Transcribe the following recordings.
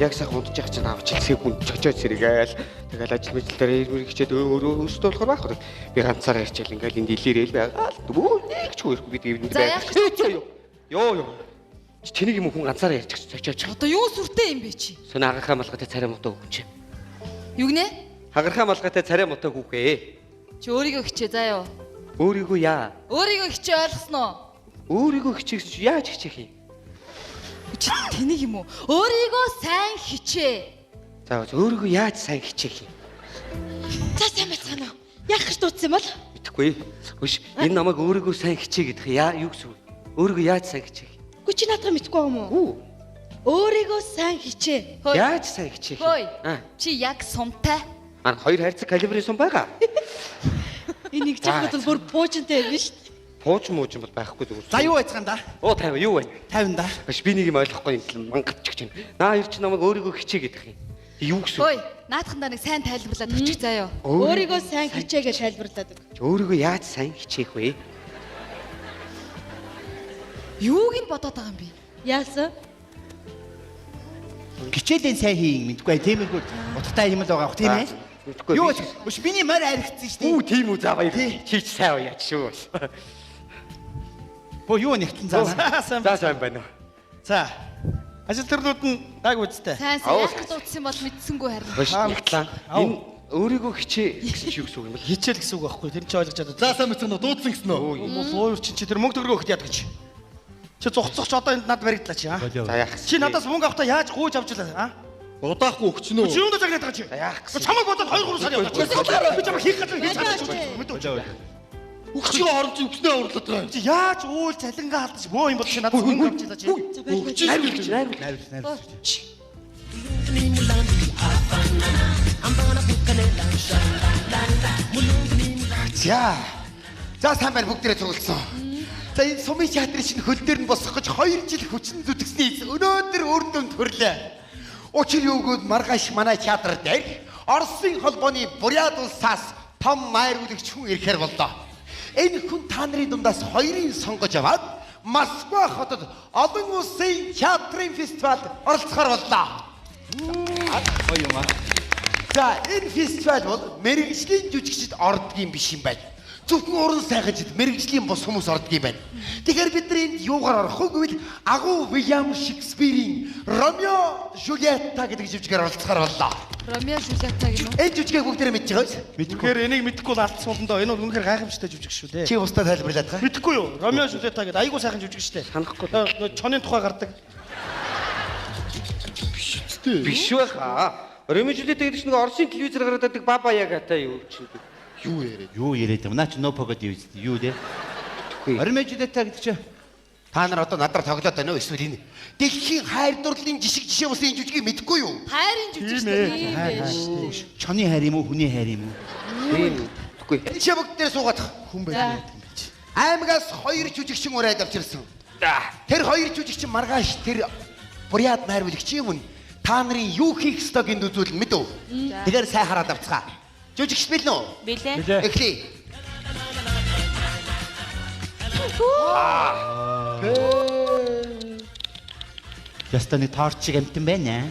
Яг сайхан унтж байгаа чинь авч хэлсээг хүн чочоо сэргээл. Тэгэл ажил мэдл дээр ирмэр хичээд өөрөө өөртөө болохоор байхгүй. Би ганцаараа ярьчаал ингээл энд илэрэл байгаа л. Нэг ч хөрөхгүй би энд За, яах байх. Йоо ёо. Чи тэнийг юм хүн ганцаараа ярьчих чочооч. Одоо юу сүртэй юм бэ чи? Сони хагархаа малгайтай царай муутай хүн чи. Юу гинэ? Хагархаа малгайтай царай муутай хүүхээ. Чи өөрийгөө хичээ заа юу? Өөрийгөө яа? Өөрийгөө хичээ ойлгосноо? Өөрийгөө хичээгсэн чи яаж хичээх юм? Чи тэнийг юм уу? Өөрийгөө сайн хичээ. За өөрийгөө яаж сайн хичээх юм? За сайн байцгаана уу? Яах гэж дуудсан юм бол? Мэдэхгүй. Хөш энэ намайг өөрийгөө сайн хичээ гэдэг яа юу гэсэн үг? Өөрийгөө яаж сайн хичээх юм? Үгүй чи наадах мэдэхгүй юм уу? Өөрийгөө сайн хичээ. Яаж сайн хичээх юм? Хөөе. Чи яг сумтай. Аа хоёр хайрцаг калибрын сум байгаа. Энэ нэг жах бол бүр пуужинтай юм шүү дээ. Пууч мууч юм бол байхгүй зүгээр. За юу байцгаана да? Оо 50 юу вэ? 50 да. Баш би нэг юм ойлгохгүй юм мангатч гэж байна. Наа хоёр чи намайг өөрийгөө хичээ гэдэг юм. Юу гэсэн? Хөөе, наадхандаа нэг сайн тайлбарлаад өччих заа юу. Өөрийгөө сайн хичээ гэж тайлбарлаад өг. Өөрийгөө яаж сайн хичээх вэ? Юуг нь бодоод байгаа юм бэ? Яасан? Хичээлээ сайн хийн мэдгүй тийм үү? Утгатай юм л байгаа бох тийм ээ? Мэдгүй. Юу ч миний морь аригдсан шүү дээ. Үү тийм үү за баяр. Чи ч сайн уяач шүү. Бо юу нэгтэн заа. За сайн байна. За. Ажил төрлүүд нь даг үсттэй. Сайн сайн яах гэж дуудсан бол мэдсэнгүй харин. Баш нэгтлаа. Энэ өөрийгөө хичээ гэсэн чи юу гэсэн үг юм бэ? Хичээл гэсэн үг байхгүй. Тэр чи ойлгож чадаа. За сайн мэдсэн үү? Дуудсан гэсэн үү? Луур чи тэр мөнгө төгрөгөө өгөх яадаг чи. Чи зугцох ч одоо энд над баригдлаа чи аа. За яах гэсэн. Чи надаас мөнгө авахдаа яаж гуйж авч илаа аа? Удаахгүй өгчнө үү? Чи юунд загнаад байгаа чи? За яах гэсэн. Чамайг бодоод 2 3 сар яваа. Би чамайг хийх газар хийж чадчих. Мэдүү. Өгчгөө оромж өгснөө аварлаад байгаа юм. Чи яаж уул цалингаа алдаж бөө юм бол чи надаас мөнгө авч илаа чи. Өгч Найруулагч найруулагч. За. За сайн байна бүгдээрээ цугласан. За энэ сумын театрын шинэ хөл дээр нь босох гэж 2 жил хүчин зүтгэсний эц өнөөдөр үр дүнд хүрлээ. Учир юугүйд маргааш манай театр дээр Оросын холбооны Бурят улсаас том найруулагч хүн ирэхээр боллоо. Энэ хүн та нарын дундаас хоёрыг сонгож аваад Москва хотод олон улсын театрын фестивалд оролцохоор боллоо. Гоё юм аа. За энэ фестивал бол мэргэжлийн жүжигчид ордог юм биш юм байна. Зөвхөн уран сайханчид мэргэжлийн бус хүмүүс ордог юм байна. Тэгэхээр бид нар энд юугаар орох вэ гэвэл агуу Уильям Шекспирийн Ромео Жульетта гэдэг жүжигээр оролцохоор боллоо. Ромео Жульетта гэнэ үү? Энэ жүжигийг бүгдээрээ мэдж байгаа биз? Үнэхээр энийг мэдэхгүй л алдсан болондоо. Энэ бол үнэхээр гайхамшигтай жүжиг шүү дээ. Чи бусдаа тайлбарлаад байгаа. Мэдэхгүй юу? Ромео Жульетта гэдэг айгуу сайхан жүжиг шүү дээ. Санахгүй. Нөө чонын тухай гардаг. Биш байх аа. Ромео Жульетта гэдэг чинь нэг Оросын телевизээр гараад байдаг Баба Ягатай юу чинь. Юу яриад? Юу яриад юм? Наа чи нөө погод юу юу дээ? Ромео Жульетта гэдэг чи Та нар одоо надраа тоглоод байна уу эсвэл энэ дэлхийн хайр дурлалын жишг жишээ болсон энэ жүжигийг мэдэхгүй юу? Хайрын жүжиг шүү дээ. Тийм байж. чонын хайр юм уу, хүний хайр юм уу? Тийм. Тэгэхгүй. Энэ шээ бүгдээрээ суугаад. Хүн байдаг юм бэ чи. Аймагаас хоёр жүжигчин урайд авчирсан. Тэр хоёр жүжигчин маргааш тэр Бурят найруулагчийн өмнө та нарын юу хийх ёстойг энд үзүүлнэ мэдв. Тэгэхээр сайн хараад авцгаа. Жүжигч бэлэн үү? Билээ. Эхлэе. Яста нэг торчиг амтан байна.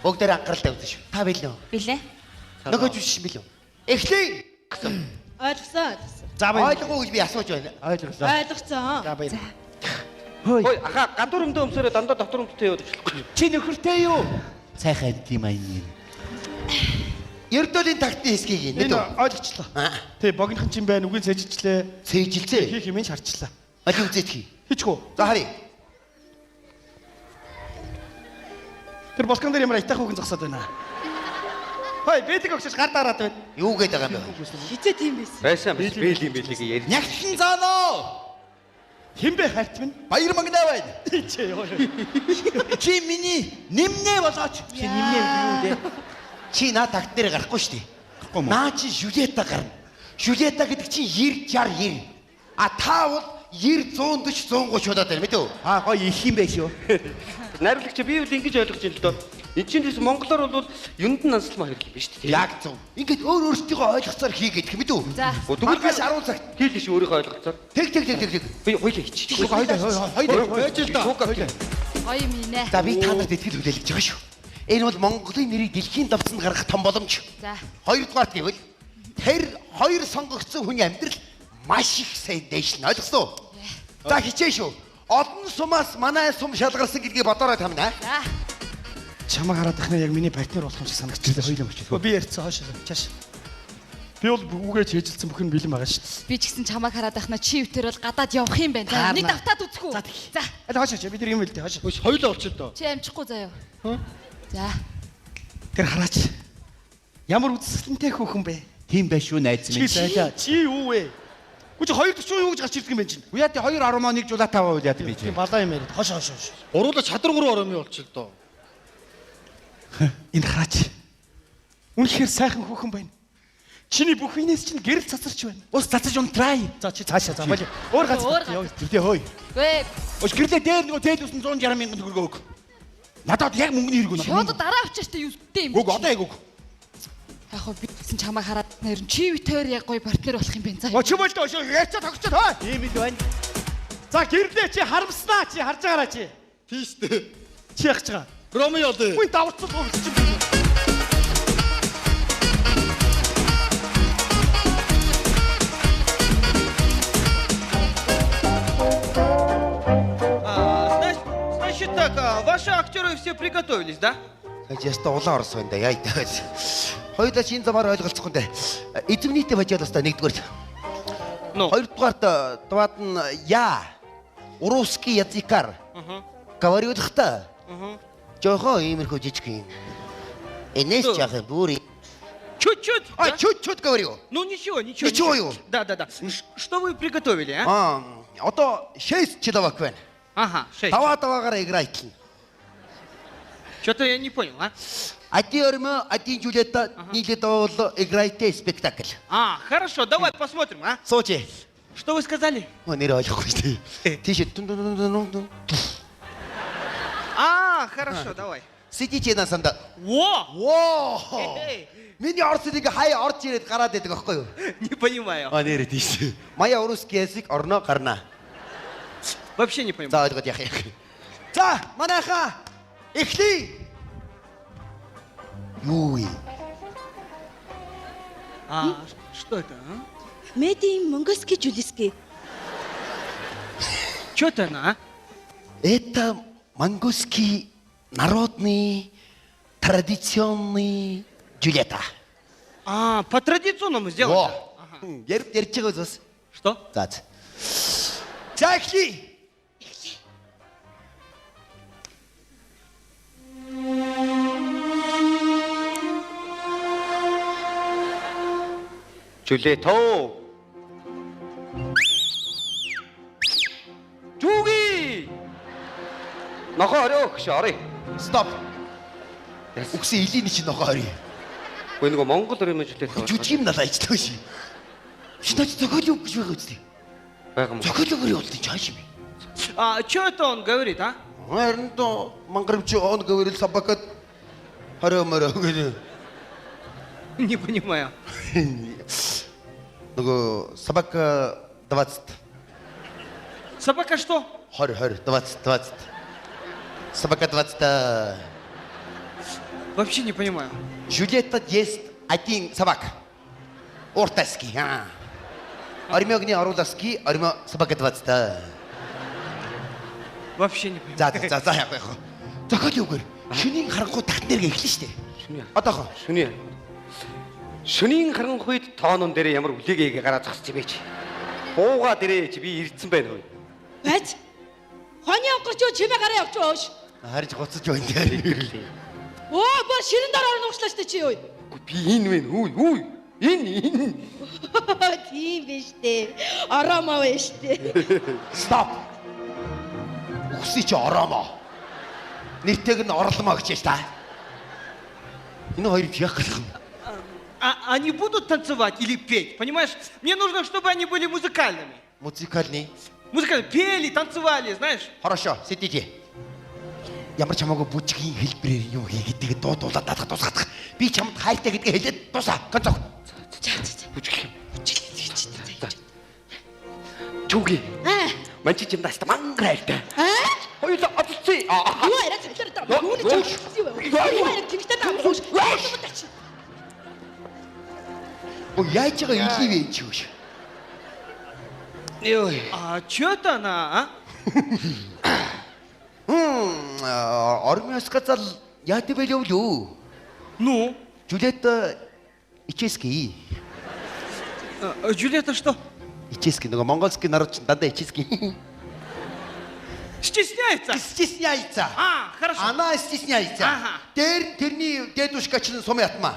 Бүгдээр анхааралтай үзэн шүү. Та бэлэн үү? Билээ. Нөгөө жүжигч бэлэн үү? Эхлэе. Ойлгосон, ойлгосон. За баяр. Ойлгоогүй гэж би асууж байна. Ойлголоо. Ойлгоцсон. За баяр. Хөөе. Ой аха гадуур өмдөө өмсөрөө дандаа дотор өмдтэй яваад очлохгүй. Чи нөхөртэй юу? Сайхан амт юм аа энэ. Ердөөлийн тактын хэсгийг Энэ мэдв. ойлгочлоо. Тий, богинохон чинь байна, үгийн цэжичлээ. Цээжилцээ. Хийх юм шарчлаа. Аль үзээдхий. Хийчихүү. За харъя. Тэр балкон дээр ямар аятайхан хүүхэн зогсоод байна. Хой, бэлэг өгчөж гар дараад байна. Юу гээд байгаа юм бэ? Хизээ тийм байсан. Байсан биш бэлийн бэлийг ярьж. Нягтлан зааноо. Хин бэ хайрт минь? Баяр магнаа байна. Чи ёо. Чи миний нэмнээ болооч. Чи нэмнээ юу дээ? Чи наа такт дээр гарахгүй шүү дээ. Гарахгүй мó? Наа чи Жульетта гарна. Жульетта гэдэг чинь 90 60 90. А та бол 90 140 130 удаад байна мэдв үү? Аа гоё их юм байх шүү. Найруулагч би бол ингэж ойлгож байна л доо. Энд чинь тийс монголоор бол юунд нь нансалмаа хэрэг юм биш үү? Яг зөв. Ингээд өөр өөрсдийгөө ойлгоцоор хийгээд мэдв үү? За. Тэгвэл Маргааш 10 цагт хийлээ шүү өөрийнхөө ойлгоцоор. тэг тэг тэг тэг тэг. Би хоёлаа хийчих. Хоёлаа хоёлаа. Байж л да. Гоё юм инэ. За би та нарт итгэл хүлээлгэж байгаа шүү. Энэ бол Монголын нэрийг дэлхийн давцанд гаргах том боломж. За. Хоёрдугаарт гэвэл тэр хоёр сонгогдсон хүний амьдрал маш их сайн дээшнэ. Ойлгосон уу? За хичээн шүү. Олон сумаас манай сум шалгарсан гэдгийг бодоорой тамна. За. Чамаг хараад ихнэ яг миний партнер болох юм шиг санагдчихлаа. Хоёулаа мөчөө. Би ярьсан хойш чааш. Би бол үгээ чэйжилсэн бүх юм бэлэн байгаа шүү дээ. Би ч гэсэн чамаг хараад байхна чи өвтөр бол гадаад явах юм байна. За нэг давтаад үзэх үү? За тэгье. За. Аль хойш хойш би тэр юм л дээ хойш. Хөөс хоёулаа болчих доо. Чи амжихгүй заяа. За. Тэр хараач. Ямар үзэсгэлэнтэй хүүхэн бэ? Тийм байх шүү найз Чи минь. зайлаа. Чи юу вэ? Гү чи 240 юу гэж гарч ирдэг юм бэ чинь? Үгүй яа тий 2 оромоо нэг жулаа таваа үл яа би чи. Тийм балаа юм яриад. Хойш хойш хойш. Гуруула чадвар гурван оромын болчих доо. Энэ хараач. Үнэхээр сайхан хүүхэн байна. Чиний бүх биенээс чинь гэрэл цацарч байна. Ус цацаж унтрай. За чи цаашаа за болио. Өөр газар. Өөр газар. Тэрдээ хөөе. Гүй. Өш гэрлээ дээр нөгөө зээл усан 160 мянган төгрөг өг. Надад яг мөнгөний хэрэг үнэ. Шууд дараа авчааштай юу юм. Үгүй одоо яг үг. Яг хөө би гэсэн чамаг хараад нэр нь чи битээр яг гоё партнер болох юм байна. За. Оо чи болдоо шүү. Ярьцаа тогтцоод хой. Тийм л байна. За гэрлээ чи харамснаа чи харж байгаараа чи. Тийш дээ. Чи яах гэж байгаа? Ромео дээ. Үгүй давцсан гоо чи. Значит так, ваши актеры все приготовились, да? Яста улаан орос байна да яа. Хоёулаа чи энэ замаар ойлголцохгүй дээ. Эзэмнийтэй бажааласта нэгдүгээр. Ну. Хоёрдугаарт дваад нь я. Русский языкар. Говорю дөхта. Жохоо иймэрхүү жижиг юм. Энэс жах бүр. Чуть-чуть. А да? чуть-чуть говорю. Ну ничего, ничего. Ничего юу? Да, да, да. Что вы приготовили, а? Аа, одоо 6 человек байна. Ага, 6. Даваа даваагаараа играет. Что-то я не понял, а? Один Ромео, один Джульетта, нийлээд бол играйте спектакль. А, хорошо, давай посмотрим, а? Сууч. Что вы сказали? Өө нэр ойлгохгүй шүү дээ. Тийш тун тун тун тун тун. А, хорошо, давай. Сидите на санда. Во! Воо! Эй, Миний орс нэг хай орж ирээд гараад байдаг аахгүй юу? Не понимаю. А нэрээ тийш. Моя русский язык орно гарна. Вообще не понимаю. За ойлгоод яах юм. За, манайхаа эхлэе. Юу вэ? А, что это, а? Медийн монгольский жулиски. Что это она, а? Это монгольский народный традиционный Джульетта. А, по традиционному сделали. Во. Ярьж ярьж байгаа зүс. Что? За. За эхлэе. Жүлето. Жүги. Нохоо орой өгш орой. Стоп. Үгсэн илийн чинь нохоо орой. Үгүй нөгөө Монгол өрөө жүлето. Жүжиг юм надад ажиллаа ши. Чи наач зохиол юу гэж байгаа үстэй. байгаа юм. Зохиол өгөр явуулсан чааш юм. А, что это он говорит, а? Харин то мангарамч он говорил собака хорой морой гэдэг. Не понимаю. Нөгөө собака 20 Собака что? 20 20 20 20 Собака 20. Вообще не понимаю. Жюльетта ест один собак. Ортаски. Ормёгны орууласки, ормё собака 20. Вообще не понимаю. За за за яах вэ? Зохиол юугаар шөнийн харанхуй татнэр эхэлнэ штэ. Шөнийн. Одоохоо. Шөнийн. Шөнийн харанхуйд тоонон дээр ямар үлээгээ гараад зогсож юм бэ чи? Буугаа дээрээ чи би ирдсэн байна хөөе. Байж. Хоны онгорч юу чимээ гараа явчих өөш. Харж гоцож байна дээр. Өө бүр ширэн дээр орно уучлаа штэ чи юу. Үгүй би энэ вэ хүү хүү. Энэ энэ. Тийм биш дээ. Ороомоо вэ штэ. Стоп. Үхсий чи ороомоо. Нэртэйг нь орломоо гэж та. Энэ хоёрыг яах гэх юм? А они будут танцевать или петь, понимаешь? Мне нужно, чтобы они были музыкальными. Музыкальный. Музыкальные. Пели, танцевали, знаешь? Хорошо, сидите. Ямар ч хамаагүй бүжгийн хэлбэрээр юм хийгээд тэгээд дуу дуулаад даадах дуусгах. Би чамд хайртай гэдгийг хэлээд дуусаа. Концог. За за за. Бүжиглэх юм. Бүжиглэх гэж байна. Чүги. Аа. Ман чи чамд аста мангар хайртай. Аа? Хоёулаа одолцъё. Юу яриа цалиар даа. Юуны чи юу вэ? Тэмхтэй даа. Оо яаж байгаа илий вэ чи юу? Йой. А чё это она, а? Ормио сказал, я тебя люблю. Ну? Джульетта Ический. Джульетта что? Ический, нөгөө монгольский народ чинь дандаа ический. Стесняется. Стесняется. А, хорошо. Она стесняется. Ага. Тэр тэрний дедушка чинь сум ятма.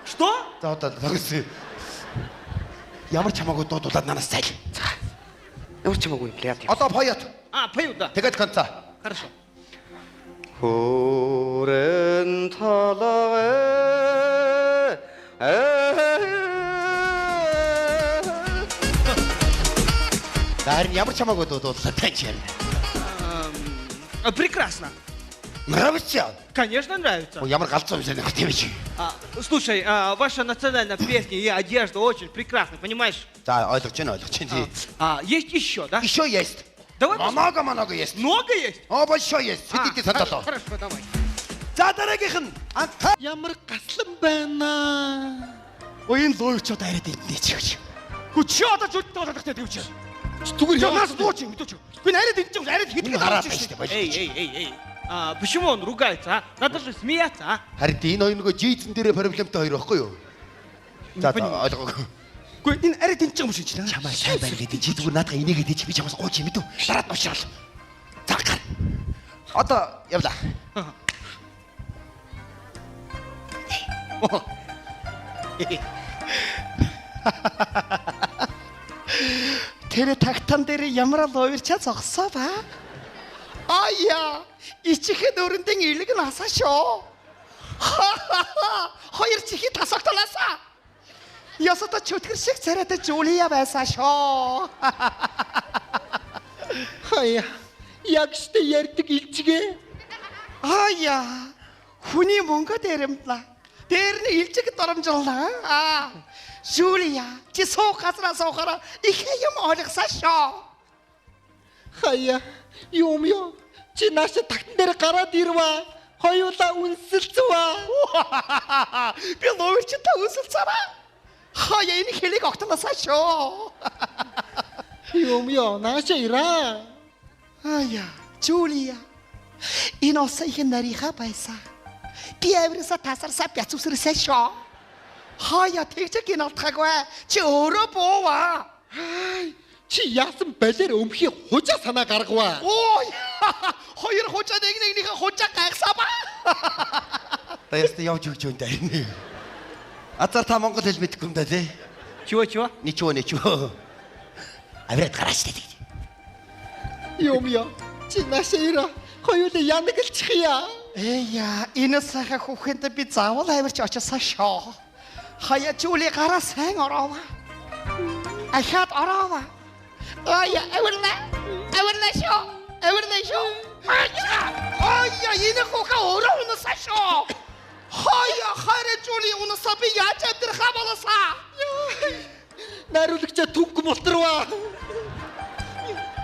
Что? За одоо тогсон. Ямар ч хамаагүй дуудуулаад нанаас зайл. За. Ямар ч хамаагүй юм лээ. Одоо поёт. А, поют, да. Тэгээд конца. Хорошо. Хүрэн талаа. Харин ямар ч хамаагүй дуудуулаад тань юм. Прекрасно. Нравится? Конечно, нравится. Ой, ямар галзуу юм санах тийм чи. Слушай, ваша национальная песня и одежда очень прекрасна, понимаешь? За, ойлгож байна, ойлгож байна. А, есть еще, да? Еще есть. Давай. Много, много есть. Много есть? О, большой есть. Сидите сандалаа. Хорошо, давай. За, дараагийнх нь Ямар гаслан байна. Ой, энэ луйч одоо арай дэнтнэ чи гэж. Гү чи одоо зүудтэй болоод тахтай тэгвч. Зүгээр яа. Нас бууч мэдээч. Би арай дэнтэж арай хэдэн гараад байна шүү дээ. Эй, эй, эй, эй. А, почему он ругается, а? Надо же смеяться, а? Харин энэ хоёр нөгөө жийзэн дээрээ проблемтай хоёр байхгүй юу? За, ойлгоогүй. Үгүй энэ арай дэнтэж байгаа юм шиг чинь. Чамаа сайн байна гэдэг чи зүгээр наадах инээгээд чи би чамаас гооч юм мэдв. Дараад уушрал. За гар. Одоо явлаа. Тэр тагтан дээр ямар л уурчаа зогсоо ба. Аяа, ичихэд өрөндөн илэг нь асаа шоо. Хоёр чихий тасагталаасаа. Ясата чөтгөр шиг царайтай Жулия байсан шоо. Хаяа, яг штэ ярьдаг илжигэ. Аяа, хүний мөнгө дээрэмтлаа. Дээр нь илжиг доромжлаа. Аа, Жулия, чи суух газраа суухаараа их юм ойлгосон шоо. Хаяа, юм юу? Чи нааш тагтан дээр гараад ирвэ. Хоёулаа үнсэлцвэ. Би луурчтай үнсэлцээрээ. Хаяа энэ хэлийг огтлоосаа шоо. Юм юу? Нааш ираа. Аяа, Жулия. Энэ ус их нарийнхаа байсан. Би авирсаа тасарсаа бяцүсэрсэн шоо. Хаяа тэгж гин алдхаагүй. Чи өөрөө бууваа. Чи яасан балер өмхий хужаа санаа гаргаваа. Ой! Хоёр хужаа нэг нэгнийхээ хужаа гайхсаа ба. Та ястаа явж өгч юм даа. Азар та монгол хэл мэдэхгүй юм да тий. Чего, чего? Ничего, ничего. Авираад гараач тий. Юм яа. Чи наашаа ираа. Хоёулаа янагалчихъя. Эя, энэ сайхан хүүхэндээ би заавал авирч очсон шоо. Хаяа Жули гараа сайн ороова. Ахаад ороова. Ая, авирлаа. Авирлаа шоо. Авирлаа шоо. Ая, энэ хүүхэн өөрөө унасан шоо. Хаяа, хараа Жули унасан би яаж амьдрахаа болосаа. Найруулагчаа түнх мултрваа.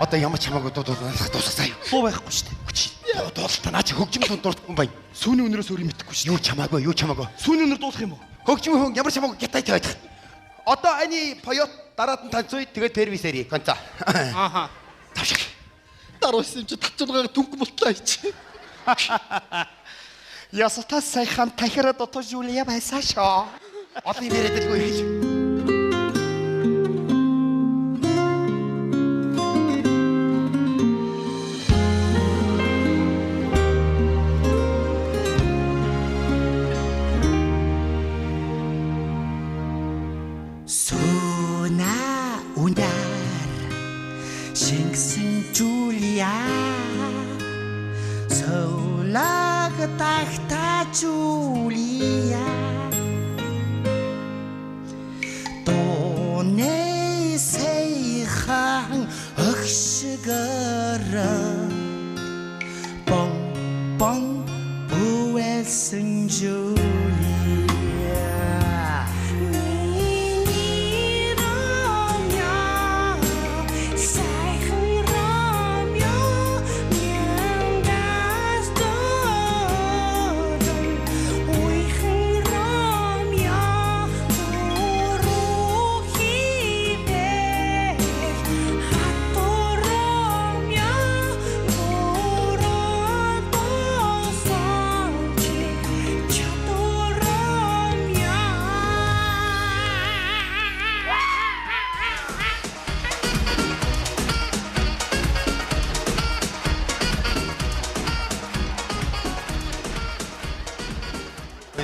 Одоо ямар ч хамаагүй дуудуулах дуусгасан юу? Буу байхгүй шүү дээ. Хүч. Дуулалтаа наа чи хөгжим дунд дурдах хүн байна. Сүүний өнөрөөс өөр юм мэдэхгүй шүү. Юу ч хамаагүй, юу ч хамаагүй. Сүүний өнөр дуулах юм уу? Хөгжим хүн ямар ч хамаагүй гитар тавиад. Одоо ани поёт дараад нь танцуй тэгээд первый серии конца. Аха. Тавшиг. Даруйсан юм чи татчулгаа түнх мултлаа чи. Ясата сайхан тахира дотоо Жулия байсан шоо. Одоо юм яриад байлгүй гэж. Суна ундар шингсэн Жулия Соулаг тахта Жулия Дооны сайхан өгшгөрө Бон бон бүэлсэн Жулия Сайхан Ромео, мяндас доо.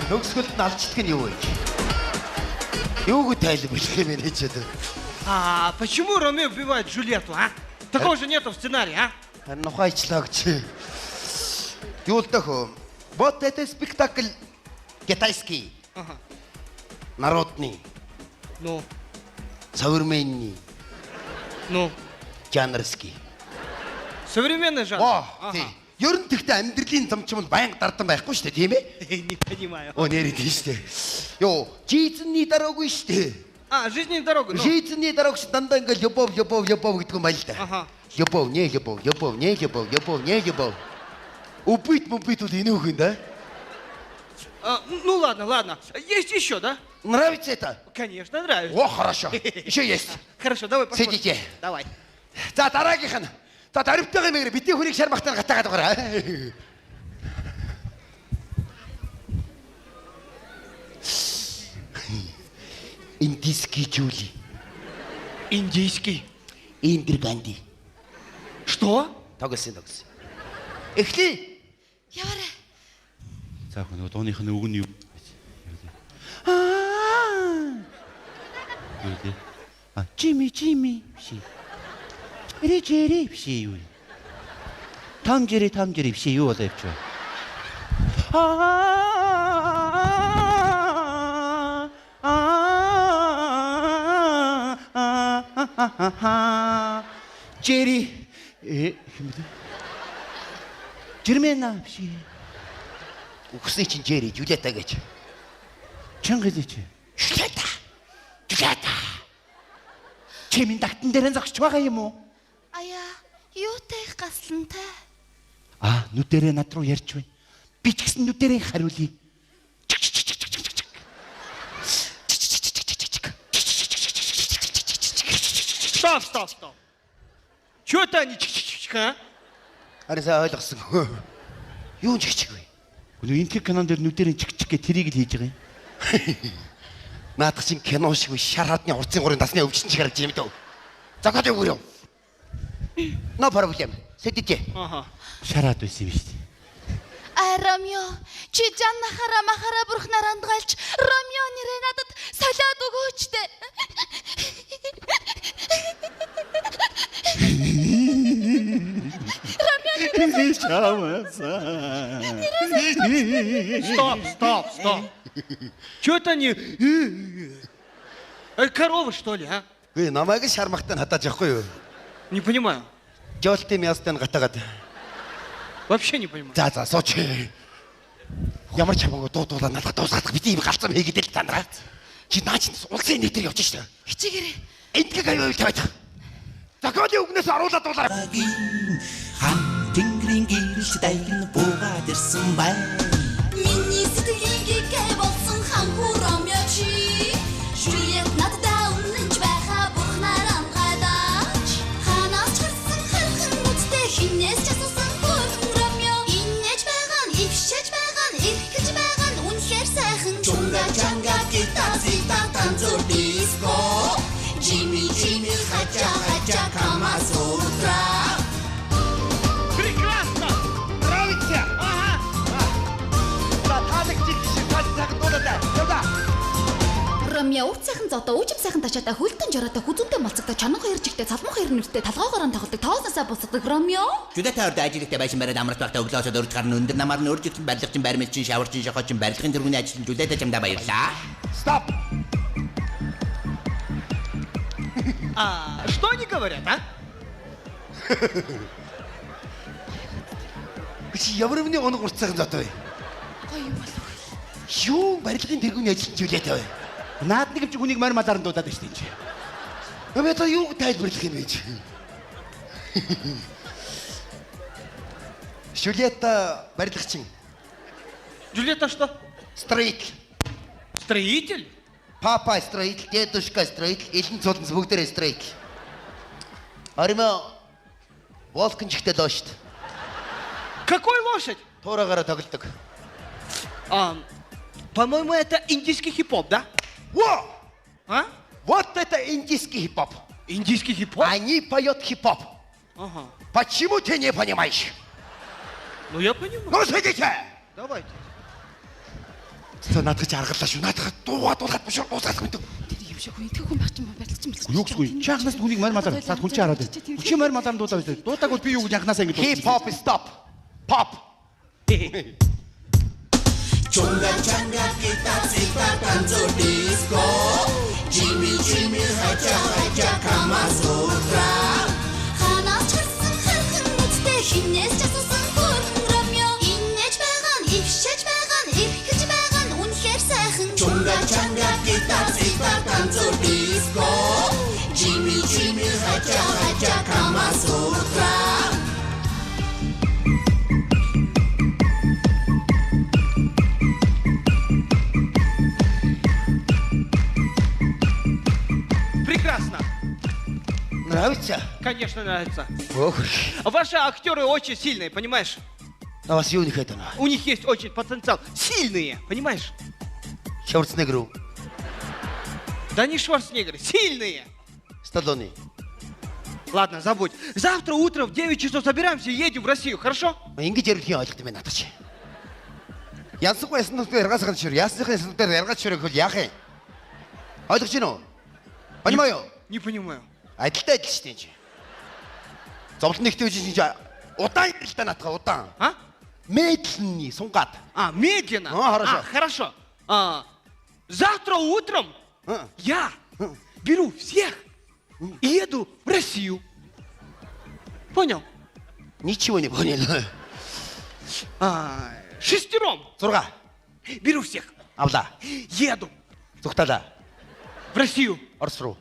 Төгсгөлд нь алчдаг нь юу вэ? Юуг тайлбарлах юм бэ ч гэдэг. А почему Ромео убивает Джульетту, а? Такого же нету в сценарии, а? Харин ухайчлаа гэж. Юу л дөхөө. Вот это спектакль китайский. Ага. Народный. Ну, Современный. Ну, жанрский. Современный жанр. О, тий. Ер нь тэгтээ амьдралын зам ч юм бол байнга дардан байхгүй шүү дээ, тийм ээ? Не понимаю. Оо, нэрээ тийм шүү дээ. Йоо, жизнь дорогу шүү дээ. А, жизнь дорога. Ну. Жизнь дорог чи дандаа ингээл любовь, любовь, любовь гэдэг юм байл та. Аха. Любовь, не любовь, любовь, не любовь, любовь, не любовь. Убить, убить бол энэ үхэн да? А, ну ладно, ладно. Есть еще, да? Нравится это? Конечно, нравится. О, хорошо. Еще есть. Хорошо, давай посмотрим. Сидите. Давай. За дараагийнх нь. За дөрвтөг юм хэрэг бидний хүнийг шар махтаар гатаагаад байгаа. Индийский Жули. Индийский. Индир Ганди. Что? Тогсон тогсон. Эхлэе. Яваарай. За хөө нөгөө дууных нь үг нь юу? Аа. Юу лээ? А Жими Жими биш. Эри Жери биш юу? Том Жери Том Жери биш юу болоо явчих. Аа аа Жери э хэм бэ? Жирмена биш. Үхсний чинь Жери Жулиета гэж. Чанга хэлээч. Жулиета. Жулиета. Чи минь дагтан дээр зогсож байгаа юм уу? Аяа, юутай их гаслантай. А нүдэрээ над руу ярьж байна. Би ч гэсэн нүдэрээ хариулъя. Стоп, стоп, стоп. Чё это они чик-чик-чик, а? Харин сайн ойлгосон. Юу чиг чиг вэ? Өнөө энтхэг кинон дээр нүдэрээ чиг чиг гэ тэрийг л хийж байгаа юм. Наадах чинь кино шиг шар хадны урцын гурын дасны өвчин шиг харагдаж юм дөө. Загад юу юм? No problem. Сидите. Аха. Шараад байсан юм шүү дээ. А Ромео, чи жаннахара махара бурхнаар андгаалч Ромео нэрээ надад солиод өгөөч дээ. Стоп, стоп, стоп. Чё это они? Это коровы, что ли, а? Гүй намайг шар махтан хатааж явахгүй юу? Не понимаю. Жолтын мястан гатаагаад. Вообще не понимаю. За за сууч. Ямар ч хамаагүй дуу дуулаа надад дуусгах би тийм галзуу хийгээд л танараа. Чи наа чинь улсын нийтээр явж штэ. Хичээгээрэй. Энтгийг аюул тавиад. Законы үгнээс оруулаад дуулаарай. Хан тэнгэрийн гэрэлт дайгна буугаад ирсэн байна. Миний сэтгэлийн гэгэй болсон хан хүү Ромео чи. Жулиет надад үнэнч байхаа бурхнаар андгаалаач. Ханаас ч гарсан хархан нүдтэй хинээс ч асуусан хөөрхөн Ромео. Инээж байгаа нь ившээж байгаа нь эрхэж байгаа нь үнэхээр сайхан. Чунга чанга гита зита танцор диско. Жими жими хача хача камасутра. Прекрасно! Нравится? Ага. За таалагдчих шиг та сайхан дуулаа. Явда. Ромео урт сайхан зодоо, үжим сайхан тачаатай, хөлтөн жороотой, хүзүүнтэй малцагтай, чонон хоёр жигтэй, цалман хоёр нүртэй, толгоогоор нь тоглодог, тоосноосоо бусгадаг Ромео. Жүлээ орд ажилттай байшин бариад амралт багтаа өглөөсөө дөрж гарна өндөр намаар нь өөрчлөлтөн барилгачин баримлчин шаварчин шохочин барилгын тэргүүний ажилтан Жүлээтэй чамдаа баярлаа. Стоп. А что они говорят, а? Чи ямар өмнө оног урт сайхан зодоо вэ? Гоё юм болов. Юу барилгын тэргүүний ажилтан Жулиета вэ? Наад нэг юм чи хүнийг морь малаар нь дуудаад байна шүү дээ. Би одоо юу тайлбарлах юм бэ чи? Жулиета барилгачин. Джульетта что? Строитель. Строитель? Папа строитель, дедушка строитель, элэн цуланц бүгдээрээ строитель. Арима Волкин чигтэй лошд. Какой лошадь? Туураагаараа тоглодог. А, по-моему, это индийский хип-хоп, да? Во! А? Вот это индийский хип-хоп. Индийский хип-хоп? Они поют хип-хоп. Ага. Почему ты не понимаешь? Ну, я понимаю. Ну, сидите! Давайте. За наадах чи аргалаа шүү. Наадах дуугаа дуулахад биш дуусгах мэдв. Тэр юм шиг хүн итгэх хүн байх юм барилгач юм. Юу гэсэн үг? Чи анхнаас хүнийг морь малаар цаад хүн чи хараад байна. Чи морь малаар дуудаа байсан. Дуудааг бол би юу гэж анхнаасаа ингэж Hip hop stop. Pop. Chunga changa kita sita tanzo disco Jimmy Jimmy hacha hacha Kama Sutra Ханаас ч харсан хархан нүдтэй хинээс ч асуусан хөрхөн Ромео. Инээж байгаа нь ившээж байгаа нь эвхэж байгаа нь үнэхээр сайхан. Chunga changa kita sita tanzo disco Jimmy Jimmy hacha hacha Kama Sutra. Прекрасно. Нравится? Конечно, нравится. Ох. Ваши актеры очень сильные, понимаешь? На вас юу нэхэд байна? У них есть очень потенциал. Сильные, понимаешь? Шварценеггер үү? Да не Шварценеггер, сильные. Сталлоне. Ладно, забудь. Завтра утром в 9 часов собираемся и едем в Россию, хорошо? Ингэж ярих юм ойлгох юм байна надад чи. Янсахгүй ясан нүдээр яргаас шүр. Ясныхын ясан нүдээр яргаас шүр гэвэл яах юм? Ойлгож байна уу? Понимаю? Не понимаю. Адилтай адил шүү дээ энэ чи. Зовлон нэгтэй үжин чи удаан ярил та наадах удаан. А? Медленный сунгаад. А, медленно. А, хорошо. А, хорошо. А, завтра утром я беру всех и еду в Россию. Понял? Ничего не понял. А, шестером. 6. Беру всех. Авлаа. Еду Зүгталаа. в Россию. Орос руу.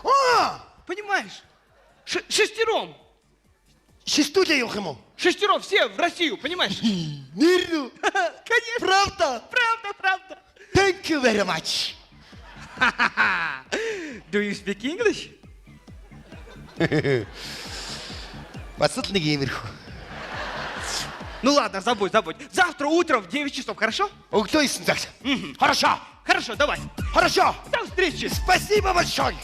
Аа! Понимаешь? Шестером. Шестүүлээ явах юм уу? Шестером все в Россию, понимаешь? Нэр үү? Конечно. Правда? Правда, правда. Thank you very much. Do you speak English? Бас л нэг иймэрхүү. Ну ладно, забудь, забудь. Завтра утром в 9 часов, хорошо? Өглөө 9 цагт. Хорошо. Хорошо, давай. Хорошо. До встречи. Спасибо большое.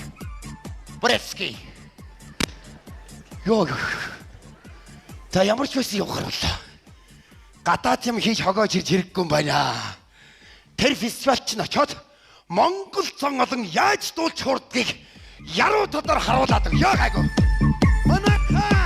Брецкий. Йоо. За ямар ч байсан явах боллоо. Гадаад юм хийж хогоож ирж хэрэггүй юм байна. Тэр фестивал чинь очоод Монгол цон олон яаж дуулж хурдгийг яруу тодор харуулад өгөө гайгүй. Манайхаа.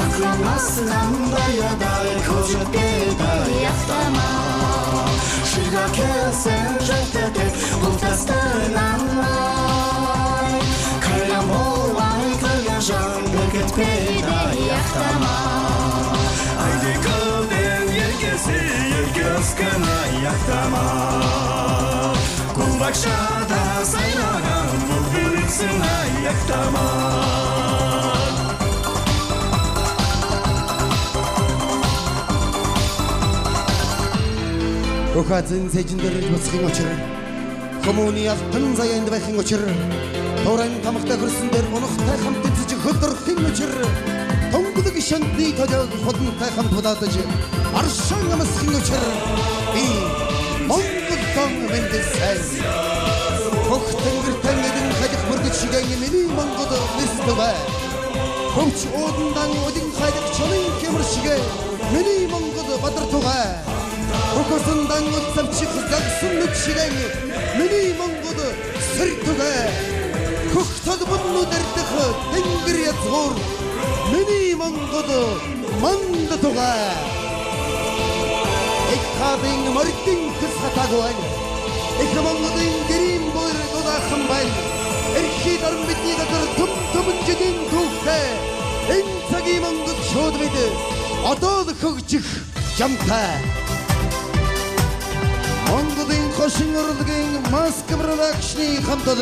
Aklım aslında Хаядай көжөтпейді аяқтама. Шыға келсең жігітек бұлтастың ай. Қайран болмай күлген жан бекітпейді аяқтама. Айди көлден еркесі ерке өскен аяқтама. Гүлбақшада сайраған бұлбұлсың аяқтама. Бүх азын сэжин дээр буцахын учир, хүмүүний алтан заяанд байхын учир, туран тамхтай хөрсөн дээр унахтай хамт эзэж хөлдөрхийн учир, тунгалаг шантны толиог худамтай хамт будаадаж аршаан амсахын учир, би Монголдон мэндэлсэн. Хөх тэнгэртэн эдэн хадих мөргөж шигэн миний Монгол нэствэ. Хөвч уудандан удин хадих чонын хэмэр шигэ миний Монгол бадар тугай. Хөхөсөндан үлсэмчих загсан нүд шигэн миний Монгол сэр тугай. Хөх толбоннууд эрдэх тэнгэр язгуур миний Монгол манд тугай. Их хаадын мордын төс хатаагүй байна. Их Монголын гэрийн буйр дулаахан байна. Эрхий дорн бидний газар түм түмэн жилийн түүхтэй. Энэ цагийн Монгол шууд бид одоо л хөгжих жамтай. Монголын хошин урлагийн Маск продакшны хамтлан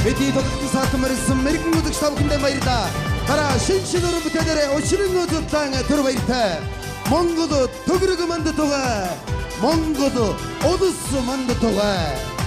бидний тоглолтын саатан морилсан мэрэгэн үзэгч та бүхэндээ баярлалаа. Дараа шин шин өрөн бүтээлээрээ учрын үзэлтэн төр баяртай. Монгол төгрөг манд тугай. Монгол улс манд тугай.